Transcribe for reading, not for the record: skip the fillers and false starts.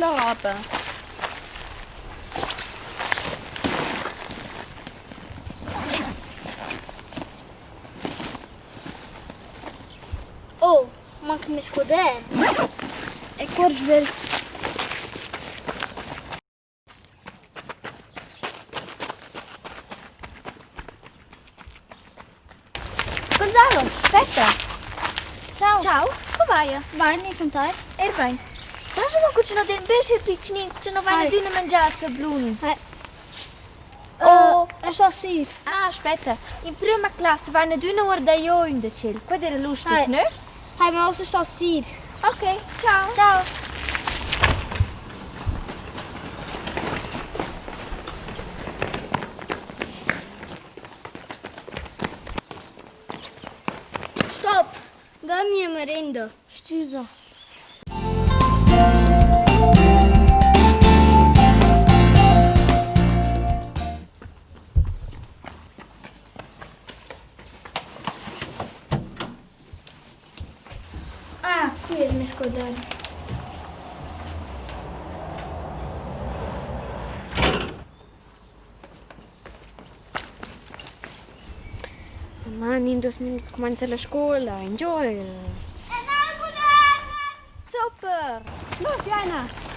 la roba. Oh, manca mes quadern. E cuor svelt. Gonzalo, aspetta! Ciao. Ciao, co vaia? Bain, e cun tai? Er bain. Saja mo cu che no den besce pitschnins che no vain adüna mangià a sablun. Hai. Oh, È sto sir. Ah, aspetta. In prüma classa vain adüna guardà io ün da tschel. Quai era lustig, Hai. ne? Hai, ma ussa sto sir. Ok, ciao. Ciao. Stop! Dà mia merenda. Stüsa. Ah, qui es meis quadern. Man, in dus minuts cumainza la scoula, ingio el. Super! Los, Jana!